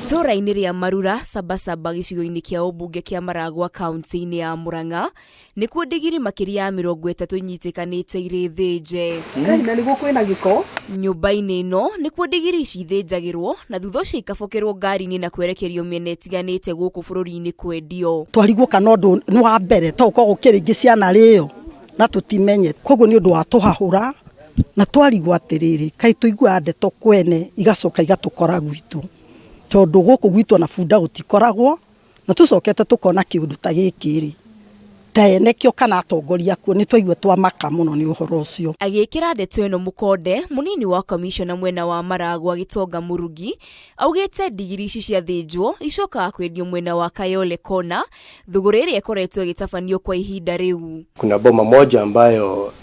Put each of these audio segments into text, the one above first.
Itũũra-inĩ rĩa Marura, Sabasaba gĩcigo-inĩ kĩa ũmbunge kĩa Maragwa kaunti-inĩ ya Murang'a, nĩkuo ndigiri makĩria ya 30 inyitĩkanĩte irĩ thĩnje. Ngai na nĩguo kwĩna gĩko. Nyũmba-inĩ ĩno nĩkuo ndigiri ici ithĩnjagĩrwo na thutha ũcio ikabokerwo ngari-inĩ na kwerekerio mĩena ĩtiganĩte gũkũ bũrũri-inĩ kwendio. Twarigwo kana ũndũ nĩ wa mbere to gũkorwo gũkĩrĩ ingĩ cianarĩo na tũtimenye. Koguo nĩ ũndũ wa tũhahũra na twarigwo atĩrĩrĩ, kaĩ tũiguaga ndeto kwene igacoka igatũkora gwitũ. Tondũ gũkũ gwitũ ona bunda gũtikoragwo na tũcokete tũkona kĩũndũ ta gĩkĩ rĩ, ta ene kĩo kana atongoria akuo nĩ twaigua twamaka mũno nĩ ũhoro ũcio. Agĩkĩra ndeto ĩno mũkonde, mũnini wa kamishona mwena wa Maragwa Gĩtonga Mũrugi, augĩte ndigiri ici ciathĩnjwo icokaga kwendio mwena wa Kayole Corner, thũgũrĩ ĩrĩa ĩkoretwo ĩgĩtabanio kwa ihinda rĩu. Kuna boma moja ambayo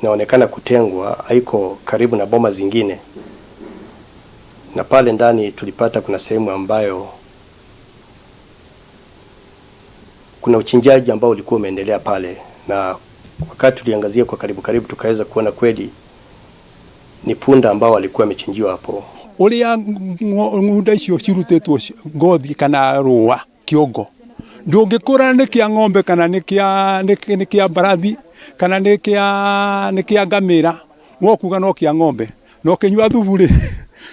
inaonekana kutengwa, haiko karibu na boma zingine, na pale ndani tulipata kuna sehemu ambayo kuna uchinjaji ambao ulikuwa umeendelea pale, na wakati tuliangazia kwa karibu karibu, tukaweza kuona kweli ni punda ambao walikuwa wamechinjiwa hapo. Ũrĩa ng'unda icio cirutĩtwo ngothi kana rũa kĩongo ndũngĩkũrana nĩ kĩa ng'ombe kana nĩ kĩa nĩ kĩa mbarathi kana nĩ kĩa nĩ kĩa ngamĩra wokuga no kĩa ng'ombe na ũkĩnyua thubu rĩ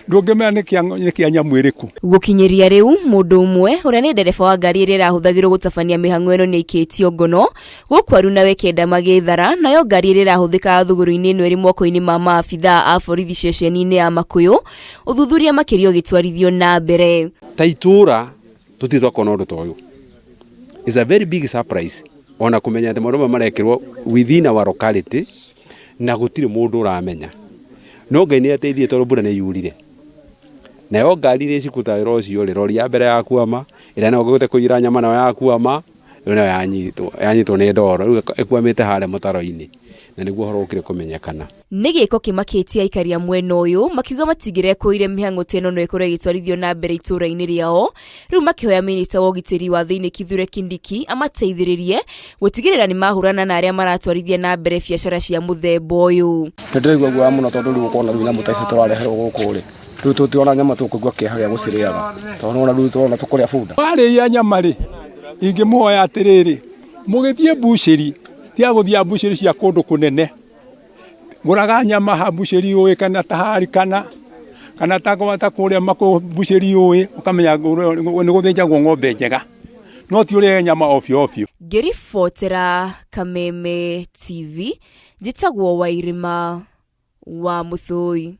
ndũngĩmenya nĩ kĩa nĩ kĩa nyamũ ĩrĩkũ. Gũkinyĩria rĩu mũndũ ũmwe ũrĩa nĩ ndereba wa ngari ĩrĩa ĩrahũthagĩrwo gũtabania mĩhang'o ĩno nĩaikĩtio ngono gũkũ arunawe kenda magĩthara nayo ngari ĩrĩa ĩrahũthĩkaga thũgũrĩ-inĩ ĩno ĩrĩ moko-inĩ ma maabithaa a borithi ceceni-inĩ ya Makũyũ ũthuthuria makĩria ũgĩtwarithio na mbere. Ta itũũra tũtirĩ twakona ũndũ ta ũyũ. It's a very big surprise ona kũmenya atĩ maũndũ maya marekĩrwo within our locality na gũtirĩ mũndũ ũramenya. No Ngai nĩ ateithie tondũ mbura nĩ yurire. Nayo ngari iria cikũruta wĩra ũcio rĩ, rori ya mbere yakwama, ĩrĩa nayo ĩgũte kũiyĩra nyama nayo yakwama, rĩu nayo yanyitwo, yanyitwo nĩ ndoro, rĩu ĩkwamĩte harĩa mũtaro-inĩ, na nĩguo ũhoro ũkire kũmenyekana. Nĩ gĩko kĩmakĩtie aikari a mwena ũyũ makiuga matingĩrekũire mĩhang'o ta ĩno no ĩkorwo ĩgĩtwarithio na mbere itũũra-inĩ rĩao, rĩu makĩhoya minista wa ũgitĩri wa thĩinĩ Kithure Kindiki amateithĩrĩrie gũtigĩrĩra nĩ mahũrana na arĩa maratwarithia na mbere biacara cia mũthemba ũyũ. Nĩ ndĩraigua guoya mũno tondũ rĩu ũkona rĩu nyamũ ta ici tũrareherwo gũkũ rĩ, rĩu tũtirona nyama tũkũigua kĩeha gĩa gũcirĩaga tondũ nĩwona rĩu tũrona tũkũrĩa bunda. Warĩia nyama rĩ, ingĩmũhoya atĩrĩrĩ, mũgĩthiĩ mbucĩri, tiga gũthiaga mbucĩri cia kũndũ kũnene. Gũraga nyama ha mbucĩri ũĩ kana ta Harikana kana ta ta kũrĩa mbucĩri ũĩ ũkamenya nĩ gũthĩnjagwo ng'ombe njega no ti ũrĩage nyama ovyo ovyo. Ngĩribotera Kameme TV, njĩtagwo Wairĩma wa Mũthũi.